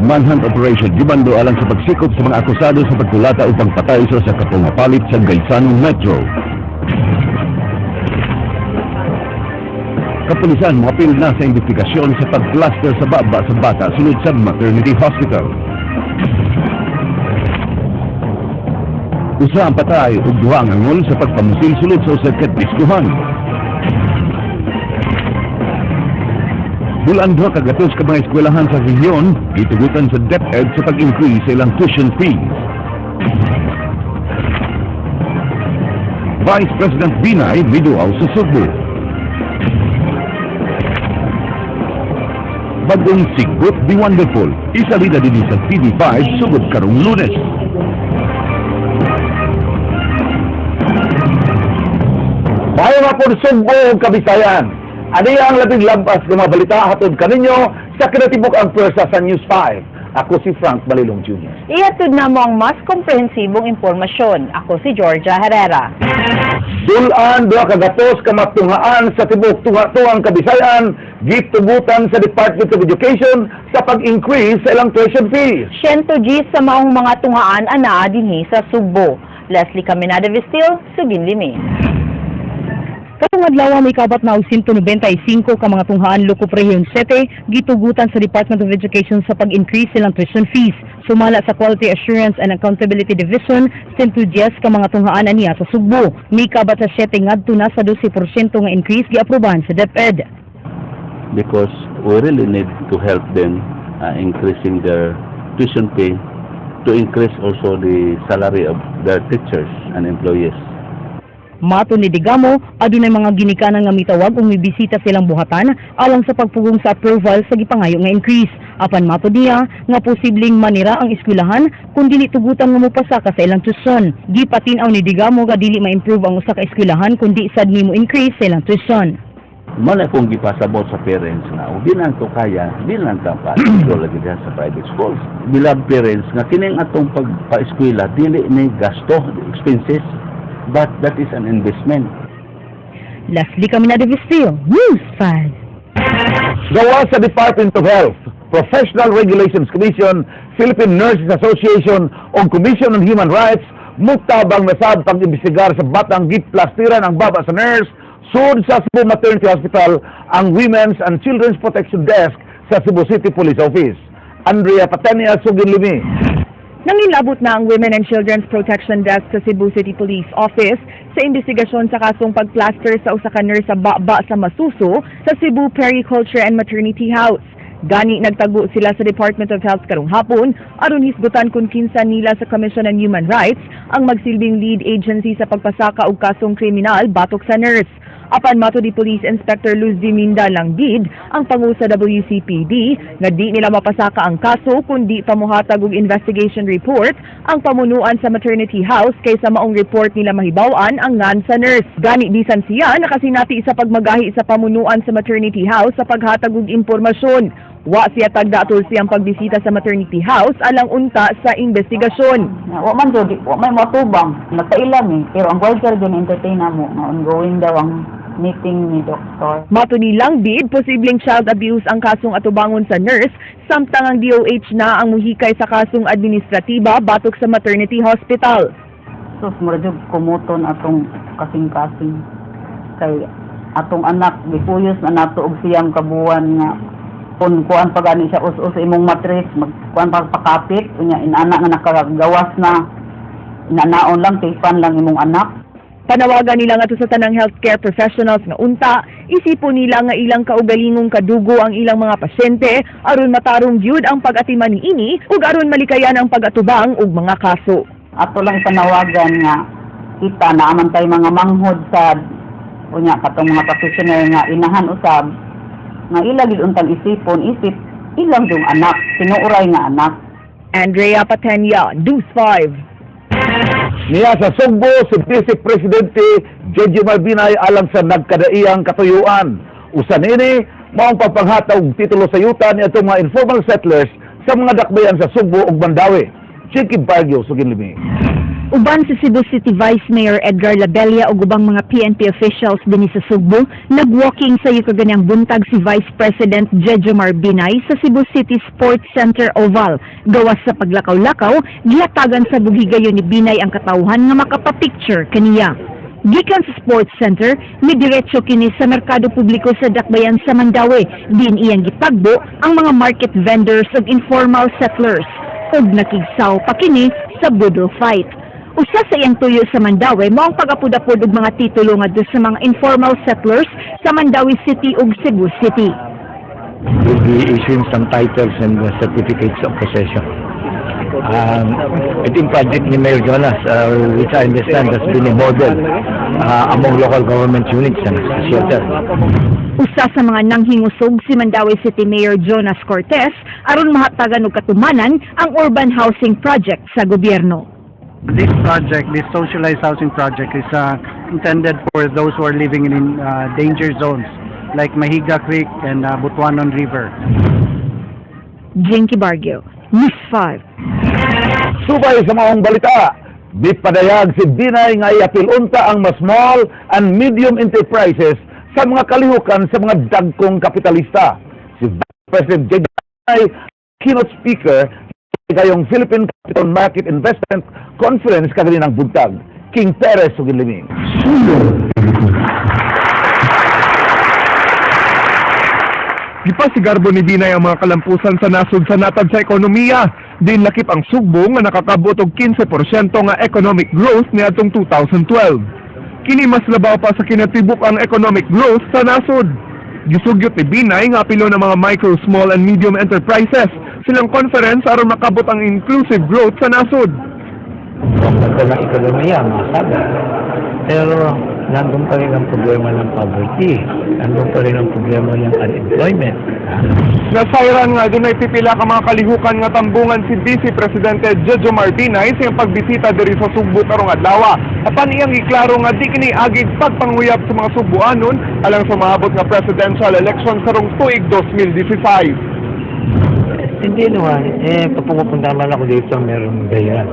Manhunt operation gimando alang sa pagsikop sa mga akusado sa pagkulata o pagpatay sa usa ka pumapalit sa Gaisano Metro. Kapulisan moapil na sa investigasyon sa pag-plaster sa baba sa bata sulod sa maternity hospital. Usa ang patay ug duha ang angol sa pagpamusil sulod sa usa ka diskuhan. Bulan duha ka gatos ka mga eskwelahan sa rehiyon gitugutan sa DepEd sa pag-increase sa ilang tuition fees. Vice President Binay miduaw sa Sugbo. Bagong Sigot The Wonderful, isalida dinhi sa TV5 sugod karong Lunes. Maayong hapon, Sugbo ug Kabisayan. Ani ang labing lampas nga mga balita hatod kaninyo sa kinatibuk ang pwersa sa News 5. Ako si Frank Balilong Jr. Ihatod na mo ang mas komprehensibong impormasyon. Ako si Georgia Herrera. Dulan duha ka gatos ka matunghaan sa tibuok tunga-tungang Kabisayan gitugutan sa Department of Education sa pag-increase sa ilang tuition fees. 110 sa maong mga tungaan anaa dinhi sa Sugbo. Leslie Caminada Vestil, Sugin Limi. Karong adlaw may kabat na og 195 ka mga tunghaan lokop Rehiyon 7 gitugutan sa Department of Education sa pag-increase silang tuition fees. Sumala sa Quality Assurance and Accountability Division, 110 ka mga tunghaan aniya sa Sugbo. May kabat sa 7 ngadto na sa 12% nga increase giaprobahan sa DepEd. Because we really need to help them increasing their tuition fee to increase also the salary of their teachers and employees. Mato ni Digamo, adunay mga ginikanan nga mitawag ug mibisita silang buhatan alang sa pagpugong sa approval sa gipangayo nga increase. Apan mato niya nga posibleng manira ang eskwelahan kung dili tugutan nga mopasaka sa ilang tuition. Gipatin-aw ni Digamo nga dili ma-improve ang usa ka eskwelahan kun di sad nimo increase sa ilang tuition. Mao na kung gipasabot sa parents nga, "Oh, di lang to kaya, di lang ta pa lagi diha sa private schools." Beloved parents, nga kining atong pagpa-eskwela, dili ni gasto, expenses, but that is an investment. Leslie Caminada Vestil, News 5. Gawa sa Department of Health, Professional Regulations Commission, Philippine Nurses Association o Commission on Human Rights mutabang nasab pag-imbestigar sa batang giplastiran ang baba sa nurse sud sa Cebu Maternity Hospital ang Women's and Children's Protection Desk sa Cebu City Police Office. Andrea Patenia, Sugin Limi. Nangilabot na ang Women and Children's Protection Desk sa Cebu City Police Office sa investigasyon sa kasong pagplaster sa usa ka nurse sa baba sa masuso sa Cebu Periculture and Maternity House. Gani nagtago sila sa Department of Health karong hapon aron hisgutan kung kinsa nila sa Commission on Human Rights ang magsilbing lead agency sa pagpasaka og kasong kriminal batok sa nurse. Apan mato ni Police Inspector Luz Diminda Langbid, ang pangu sa WCPD, nga di nila mapasaka ang kaso kundi pamuhatag og investigation report ang pamunuan sa maternity house kaysa maong report nila mahibaw-an ang ngan sa nurse. Gani bisan siya nakasinati sa pagmagahi sa pamunuan sa maternity house sa paghatag og impormasyon. Wa siya tagda siyang pagbisita sa maternity house alang unta sa investigasyon. Na, wa man jud, wa may matubang, nagpaila mi, pero ang gwardya gyud entertain na mo nga ongoing daw ang meeting ni doktor. Mato ni Langbid, posibleng child abuse ang kasong atubangon sa nurse, samtang ang DOH na ang muhikay sa kasong administratiba batok sa maternity hospital. Sus, mura jud kumuton atong kasing-kasing kay atong anak gipuyos na nato og 9 ka buwan nga kun kuan pa gani siya us-us imong matris, magkuan pa pakapit, unya inana nga nakagawas na, inanaon lang, tipan lang imong anak. Panawagan nila ngadto sa tanang healthcare professionals nga unta, isipon nila nga ilang kaugalingong kadugo ang ilang mga pasyente aron matarong gyud ang pag-atiman niini ug aron malikayan ang pag-atubang og mga kaso. Ato lang panawagan nga kita naaman tay mga manghod sa unya katong mga practitioner nga inahan usab nga ila gid untang isipon isip ilang yung anak, tinuoray nga anak. Andrea Patenia, News 5. Niya sa Sugbo si Vice Presidente Jojo Marbinay alang sa nagkadaiyang katuyuan. Usa niini mao ang pagpanghatag og titulo sa yuta ni atong mga informal settlers sa mga dakbayan sa Sugbo ug Mandaue. Chicky Baguio, Sugin Limi. Uban si Cebu City Vice Mayor Edgar Labella ug ubang mga PNP officials dinhi sa Sugbo, nagwalking sa kaganihang buntag si Vice President Jejomar Binay sa Cebu City Sports Center Oval. Gawas sa paglakaw-lakaw, gihatagan sa buhigayon ni Binay ang katawhan nga makapapicture kaniya. Gikan sa Sports Center, midiretso kini sa merkado publiko sa Dakbayan sa Mandaue, din iyang gitagbo ang mga market vendors ug informal settlers. Ug nakigsaw pa kini sa boodle fight. Usa sa iyang tuyo sa Mandaue mao ang pag-apod-apod og mga titulo ngadto sa mga informal settlers sa Mandaue City ug Cebu City. Will be issuing some titles and certificates of possession. Ito yung project ni Mayor Jonas, which I understand has been a model among local government units and sa shelter. Usa sa mga nanghingusog si Mandaue City Mayor Jonas Cortez aron mahatagan og katumanan ang urban housing project sa gobyerno. This project, this socialized housing project, is intended for those who are living in danger zones like Mahiga Creek and Butuanon River. Jinky Bargio, News 5. Subay sa maong balita, gipadayag si Binay nga iapil unta ang mas small and medium enterprises sa mga kalihukan sa mga dagkong kapitalista. Si Vice President J. Binay, keynote speaker kayong Philippine Capital Market Investment Conference kaganinang buntag. King Perez ug Liming. Gipasigarbo ni Binay ang mga kalampusan sa nasod sa natad sa ekonomiya. Din lakip ang Sugbo nga nakakabot og 15% nga economic growth niadtong 2012. Kini mas labaw pa sa kinatibuk ang economic growth sa nasod. Gisugyot ni Binay nga apilo ng mga micro, small and medium enterprises silang conference aron makabot ang inclusive growth sa nasod. Ang ng ekonomiya, masabi. Pero nandun pa rin ang problema ng poverty. Nandun pa rin ang problema ng unemployment. Nasayran nga dunay pipila ka mga kalihukan nga tambungan si Vice Presidente Jejomar Binay sa iyang pagbisita diri sa Sugbo karong adlaw. Apan iyang giklaro nga di kini agig pagpanguyab sa mga Sugboanon alang sa maabot nga presidential election karong tuig 2015. Hindi naman. Eh, pag pumupunta man ako dito, merong dahilan.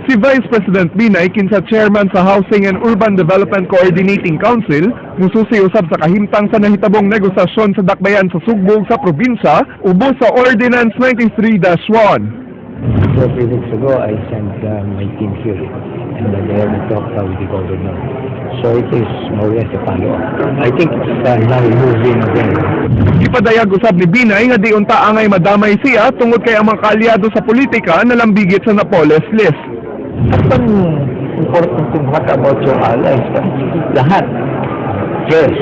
Si Vice President Binay kinsa chairman sa Housing and Urban Development Coordinating Council mususi usab sa kahimtang sa nahitabong negosasyon sa dakbayan sa Sugbo ug sa probinsya ubos sa Ordinance 93-1. 2 or 3 weeks ago, I sent my team here and then they already talked with the governor. So it is more or less a follow-up. I think it's now moving again. Gipadayag usab ni Binay nga di unta angay madamay siya tungod kay ang mga kaalyado sa politika nalambigit sa Napoles list. At ang important thing, what about your allies? Lahat. Yes,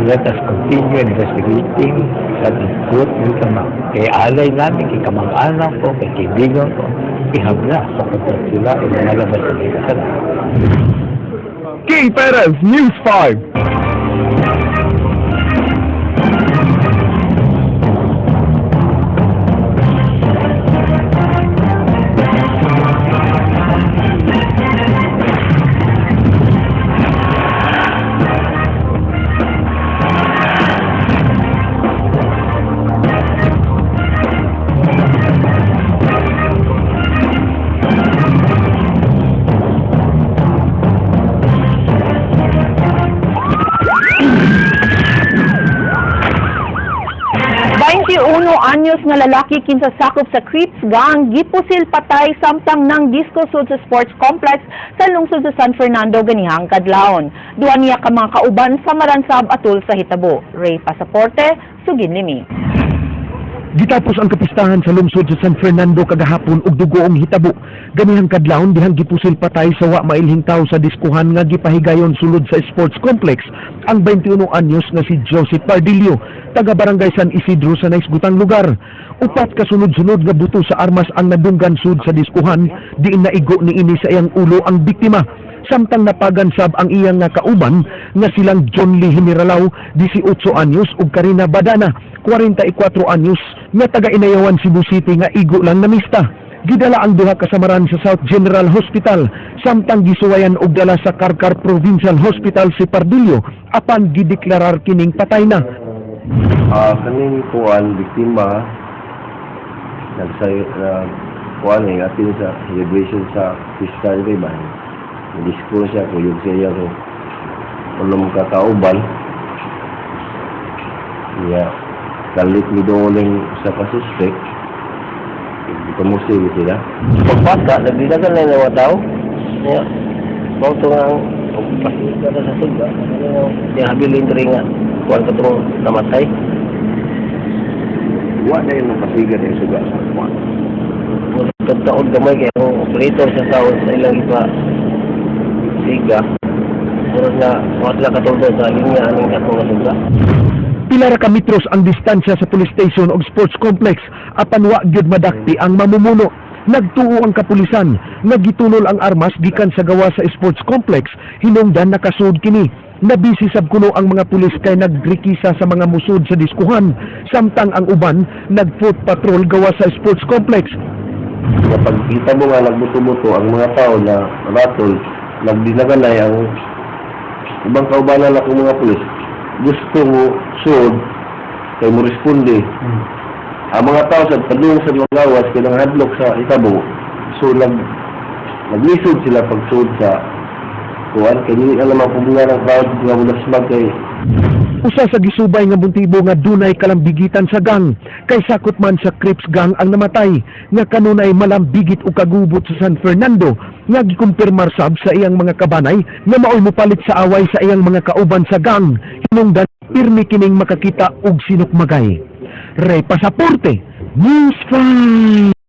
let us continue investigating that the truth will come out. Kay alay namin, kay kamag-anak ko, kay kaibigan ko, ihabla sapagkat sila ay lumalabas sa bansa. King Perez, News 5. 21 anyos nga lalaki kinsa sakop sa Creeps Gang gipusil patay samtang nang disco sud sa sports complex sa lungsod sa San Fernando ganihang kadlawon. Duha niya ka mga kauban sa maransab atul sa hitabo. Ray Pasaporte, Sugin Limi. Gitapos ang kapistahan sa lungsod sa San Fernando kagahapon og dugoong hitabo. Ganihang kadlawon dihang gipusil patay sa wa mailhing tawo sa diskuhan nga gipahigayon sulod sa sports complex ang 21 anyos nga si Joseph Pardillo, taga Barangay San Isidro sa naisgutang lugar. Upat ka sunod-sunod nga buto sa armas ang nadunggan sud sa diskuhan, diin naigo niini sa iyang ulo ang biktima. Samtang napagan sab ang iyang nga kauban nga silang John Lee Himiralaw, 18 anyos ug Karina Badana, 44 anyos nga taga Inayawan, Cebu City nga igo lang namista. Gidala ang duha ka samaran sa South General Hospital samtang gisuwayan og dala sa Carcar Provincial Hospital si Pardillo apan gideklarar kining patay na. Ah, kaning kuan biktima nagsay nag Kuan eh, atin sa celebration sa pista ni ba. Disco siya, kuyog siya iyang unom ka kauban. Ya, kalit ni doling sa ka-suspect. Kamusil sila. Pagbata, nagdidagan na yung mga tao. Ya, mao to nga ang pagpasika na sa suga. Ano di habilin diri nga kuan ka tong namatay. Wa na yung mapasiga na yung suga sa kuan. Taod gamay kay ang operator sa taon sa ilang iba siga. Murag na wa sila katulad sa linya aning atong nga suga. Pila ra ka metros ang distansya sa police station og sports complex apan wa gyud madakti ang mamumuno. Nagtuo ang kapulisan nga gitunol ang armas gikan sa gawa sa sports complex hinungdan nakasud kini. Nabisi sab kuno ang mga pulis kay nagrekisa sa mga musud sa diskuhan samtang ang uban nag-foot patrol gawa sa sports complex. Kapag kita mo nga nagbuto-buto ang mga tao na ratol, nagdinaganay ang ibang kaubanan akong mga pulis, gusto mo suod kay mo responde. Ang mga tao sa padung sa mga gawas kay hadlok sa itabo, so naglisod sila pagsuod sa kuan kay dili na naman pumula ng crowd nga mulasmag kay. Usa sa gisubay nga motibo nga dunay kalambigitan sa gang kay sakot man sa Crips gang ang namatay nga kanunay malambigit o kagubot sa San Fernando nga gikumpirmar sab sa iyang mga kabanay nga maoy mopalit sa away sa iyang mga kauban sa gang hinungdan pirmi kining makakita og sinukmagay. Ray Pasaporte, News 5.